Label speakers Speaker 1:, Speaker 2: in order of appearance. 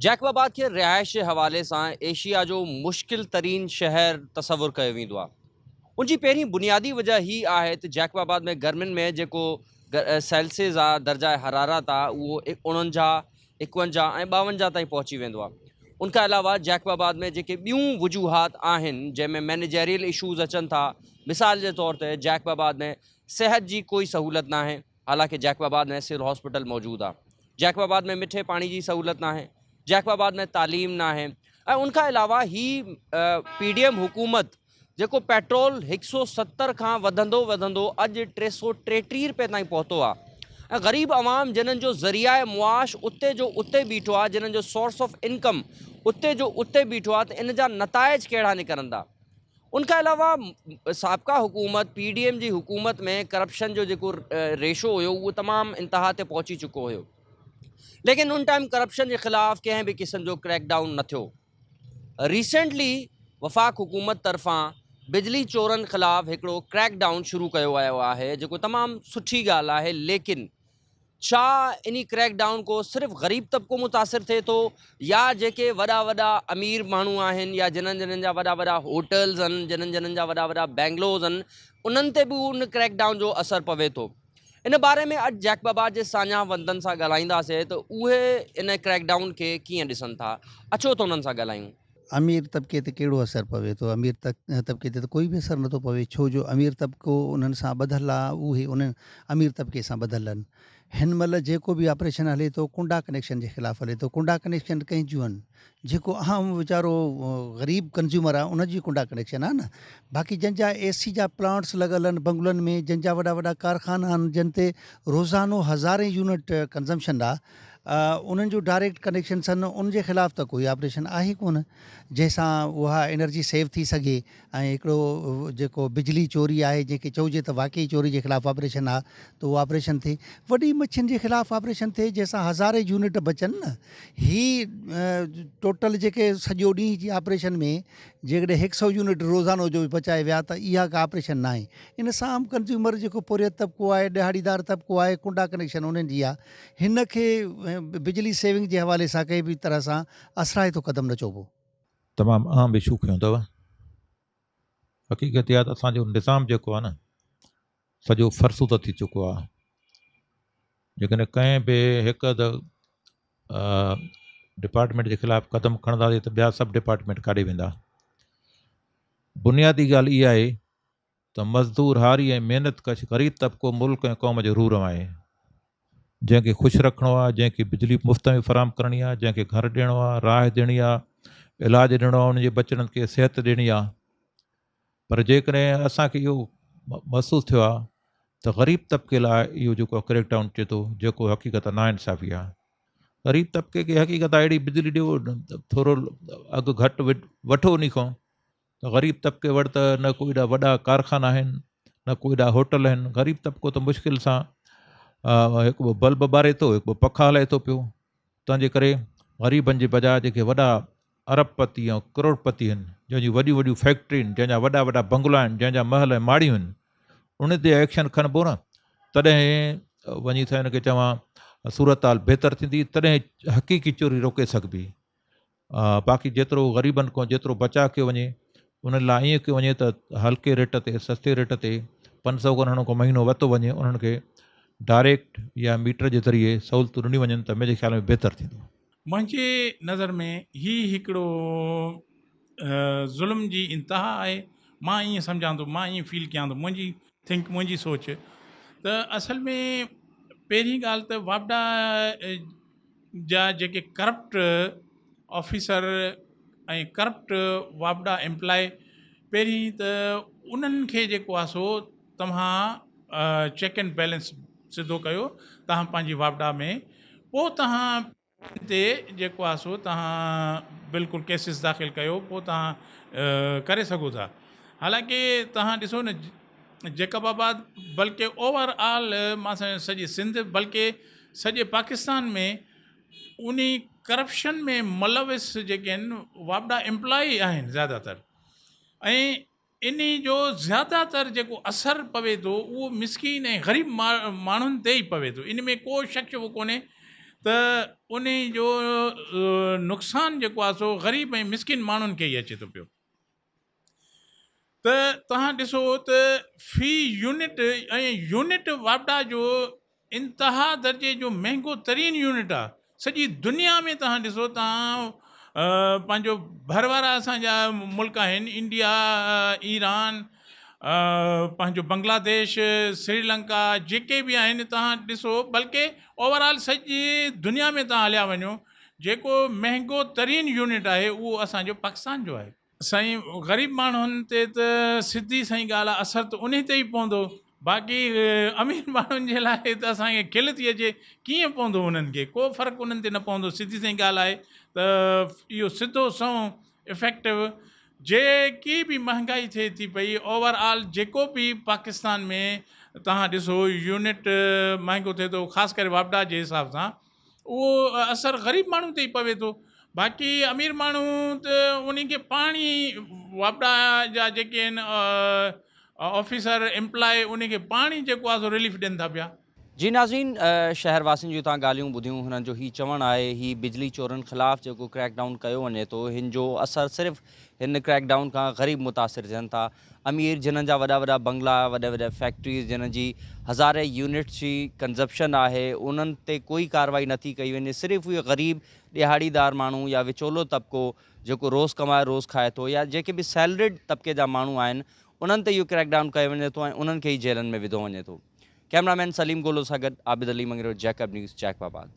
Speaker 1: Jacob آباد کي رهائش جي حوالي سان ايشيا جو مشڪل ترين شهر تصور ڪيو ويندو آهي. ان جي پهرين بنيادي وجه هي آهي ته جيڪب آباد ۾ گرمين ۾ جيڪو سيلسيس آهي درجه حرارت آهي اهو 49، 51 ۽ 52 تائين پهچي ويندو آهي. ان کان علاوه جيڪب آباد ۾ جيڪي ٻيون وجوهات آهن جنهن ۾ مئنيجريل اشوز اچن ٿا مثال جي طور تي جيڪب آباد ۾ صحت جي ڪوئي سهولت ناهي. حالانڪه جيڪب آباد ۾ سول هاسپيٽل موجود آ. جيڪب آباد ۾ مٺي پاڻي جي سهولت ناهي. جيڪب آباد ۾ تعليم ناهي ۽ ان کان علاوه هي پي ڊي ايم حڪومت جيڪو پيٽرول هڪ سو 70 کان وڌندو وڌندو اڄ 333 روپيه تائين پهتو آ ۽ غريب عوام جنھن جو ذريعه معاش اتي جو اتي بيٺو آ جنھن جو سورس آف انڪم اتي جو اتي بيٺو آ ته ان جا نتائج ڪهڙا نڪرندا. ان کان علاوه سابقه حڪومت پي ڊي ايم جي حڪومت ۾ ڪرپشن جو جيڪو ريشو هيو اهو تمام انتها تي پهچي چڪو هيو ليڪن ان ٽائيم ڪرپشن جي خلاف ڪنهن به قسم جو ڪريڪ ڊائون نه ٿيو. ريسينٽلي وفاق حڪومت طرفان بجلي چورن خلاف هڪڙو ڪريڪ ڊائون شروع ڪيو ويو آهي جيڪو تمام سٺي ڳالهه آهي ليڪن ڇا انهي ڪريڪ ڊائون کو صرف غريب طبقو متاثر ٿئي ٿو يا جيڪي وڏا وڏا امير ماڻهو آهن يا جنھن جنھن جا وڏا وڏا هوٽلز آهن جنھن جنھن جا وڏا وڏا بينگلوز آهن انهن تي به ان ڪريڪ ڊائون جو اثر پوي ٿو ان باري ۾ اڄ جيڪب آباد جي ساڃاهه وندن سان ڳالهائينداسين ته اهي ان ڪريڪ ڊائون کي ڪيئن ڏسن ٿا اچو ته انهن سان ڳالهايون.
Speaker 2: امير طبقي تي ڪهڙو اثر پوي ٿو؟ امير طبقي تي ته ڪوئي به اثر نٿو پوي ڇو جو امير طبقو انهن سان ٻڌل آ اهي انهن امير طبقي سان ٻڌل آهن. هن مهل جيڪو به آپريشن هلي ٿو ڪنڊا ڪنيڪشن جي خلاف هلي ٿو. ڪنڊا ڪنيڪشن ڪنهن جون آهن؟ جيڪو عام ويچارو غريب ڪنزيومر آ ان جي ڪنڊا ڪنيڪشن آ نه. باقي جن جا اي سي جا پلانٽس لڳل آهن بنگلن ۾ جن جا وڏا وڏا ڪارخانا آهن جن تي روزانو هزارين يونٽ ڪنزمپشن آ انهن جو ڊائريڪٽ ڪنيڪشنس آهن ان جي خلاف ته ڪوئي آپريشن آهي ڪونه جنهن سان اها انرجي سيو ٿي سگهي ۽ هڪڙو جيڪو بجلي چوري آهي جنهن کي چئجي ته واقعي چوري جي خلاف آپريشن آهي ته اهو آپريشن ٿئي وڏي مڇين جي خلاف آپريشن ٿئي جنهن سان هزارين يونٽ بچن نه هي ٽوٽل جيڪي سڄو ڏينهن جي آپريشن ۾ جيڪڏهن هڪ سئو يونٽ روزانو جو بچائي ويا ته اها ڪا آپريشن ناهي ان سان عام ڪنزيومر جيڪو پورهيت طبقو آهي ڏهاڙيدار طبقو آهي ڪنڊا ڪنيڪشن انهن جي آهي هن کي بجلي سيونگ جي حوالي سان ڪنهن به طرح سان اثرائتو قدم نه چئبو.
Speaker 3: تمام اهم اشو کنيو اٿو. حقيقت اها ته اسان جو نظام جيڪو آهي نه سڄو فرسوده ٿي چڪو آهي. جيڪڏهن ڪنهن به هڪ اڌ ڊپارٽمينٽ جي خلاف قدم کڻنداسين ته ٻيا سڀ ڊپارٽمينٽ ڪاڏي ويندا. بنيادي ڳالهه اها آهي ته مزدور، هاري ۽ محنت ڪش غريب طبقو ملڪ ۽ قوم جو روح روان آهي، جنهن کي خوش رکڻو آهي، جنهن کي بجلي مفت ۾ فراهم ڪرڻي آهي، جنهن کي گهر ڏيڻو آهي، راهه ڏيڻي آهي، علاج ڏيڻو آهي، انهن جي ٻچڙن کي صحت ڏيڻي آهي. پر جيڪڏهن اسان کي اهو محسوس ٿيو آهي ته غريب طبقي لاء اهو جيڪو ڪريڪ ڊائون اچي ٿو، جيڪو حقيقت ناانصافي آهي. غريب طبقي کي حقيقت اهڙي بجلي ڏيو، ٿورو اگهه گهٽ وٺو انهي کان. ته غريب طبقي وٽ ته نه ڪو ايڏا وڏا ڪارخانا آهن نه ڪو ايڏا هوٽل آهن غريب طبقو ته مشڪل سان هڪ ٻه بلب ٻاري ٿو هڪ ٻه پکا هلائي ٿو پيو تنهنجي ڪري غريبن جي بجاء جيڪي وڏا ارب پتي ۽ ڪروڙ پتي آهن جنهن جون وڏيون وڏيون فيڪٽريون آهن جنهن جا وڏا وڏا بنگلا آهن جنهن جا محل ۽ ماڙيون آهن ان تي ايڪشن کڻبو نه تڏهن وڃي ٿا ان کي چوان صورتحال بهتر ٿيندي تڏهن حقيقي چوري روڪي سگهبي باقي جيترو غريبن کان جيترو بچاء ڪيو وڃي انهن لاء ائين ڪيو وڃي ته هلڪي ريٽ تي سستي ريٽ تي 500 کن انهن کان مهينو ورتو وڃي انهن کي ڊائريڪٽ يا ميٽر جي ذريعي سهولتون ڏنيون وڃن ته منهنجي خيال ۾ بهتر ٿيندو.
Speaker 4: منهنجي نظر ۾ هي هڪڙو ظلم جي انتها آهي مان ائين سمجهان ٿو مان ائين فيل ڪيان ٿو منهنجي ٿنڪ منهنجي سوچ ته اصل ۾ پهرين ڳالهه ته واپڊا جا جيڪي ڪرپٽ آفيسر ۽ ڪرپٽ واپڊا ايمپلائي پهرين ته انهن کي جيڪو آهي سو توهان چيڪ اينڊ بيلنس سڌو ڪيو توهان پنهنجي واپڊا ۾ پوء توهان تي جيڪو آهي سو توهان بلڪل ڪيسز داخل ڪيو پوء توهان ڪري سگهو ٿا حالانڪه توهان ڏسو نه جيڪب آباد بلڪه اوور آل مان سمجهان سڄي سنڌ بلڪه سڄي پاڪستان ۾ انهي ڪرپشن ۾ ملوث جيڪي آهن واپڊا امپلائي آهن زياده تر ۽ انهي جو زياده تر جيڪو اثر پوي ٿو اهو مسڪين ۽ غريب ماڻهن تي ئي پوي ٿو ان ۾ ڪو شڪ شبو ڪونهي ته انهي جو نقصان جيڪو آهي سو غريب ۽ مسڪين ماڻهن کي ئي اچي ٿو پيو ته توهان ڏسو ته في يونٽ ۽ يونٽ واپڊا جو انتها درجي جو مهنگو ترين يونٽ آ سڄي دنيا ۾ توهان ڏسو توهان پنهنجو ڀر وارا اسان جا ملڪ آهن انڊيا ايران پنهنجو بنگلاديش سري لنڪا جيڪي به آهن توهان ڏسو بلڪه اوور آل سڄي دنيا ۾ توهان هليا وڃو جيڪو مهنگو ترين يونٽ آهي اهو اسان جو پاڪستان جو آهي. سائين غريب ماڻهن تي ته سڌي سائين ڳالهه آ اثر ته انهي تي ئي پوندو باقي امير ماڻهن جي لاء ته اسان کي کل ٿي اچي ڪيئن پوندو انهن کي ڪو فرق انهن تي نه پوندو سڌي سائين ڳالهه آهي ته اهو سڌو سنئون افيڪٽو جيڪي به مهنگائي ٿئي ٿي پئي اوور آل جيڪو به پاڪستان ۾ توهان ڏسو يونٽ مهنگو ٿئي ٿو خاص ڪري واپڊا جي حساب سان اهو اثر غريب ماڻهو تي ئي پوي ٿو باقي امير ماڻهو ته انهي کي پاڻ ئي واپڊا جا جيڪي آهن آفيسر امپلائي انهي کي پاڻ ئي جيڪو آهي سو رليف ڏين ٿا پيا.
Speaker 1: جي ناظرين شهر واسين جون تان ڳالهيون ٻڌيون هنن جو هي چوڻ آهي هي بجلي چورن خلاف جيڪو ڪريڪ ڊائون ڪيو وڃي ٿو هن جو اثر صرف هن ڪريڪ ڊائون کان غريب متاثر ٿين ٿا امير جنھن جا وڏا وڏا بنگلا، وڏا وڏا فيڪٽريز جنھن جي ھزارين يونٽس جي ڪنزپشن آھي انھن تي ڪوئي ڪارروائي نٿي ڪئي وڃي صرف اھي غريب ڏيھاڙي دار ماڻھو يا وچولو طبقو جيڪو روز ڪمائي روز کائي ٿو يا جيڪي به سيلريڊ طبقي جا ماڻھو آھن انھن تي اھو ڪريڪ ڊائون ڪيو وڃي ٿو ۽ انھن کي ئي جيلن ۾ وڌو وڃي ٿو. ڪئميرا مين سليم گولو سان گڏ Abid Ali Mangrio Jacob news Jacob آباد.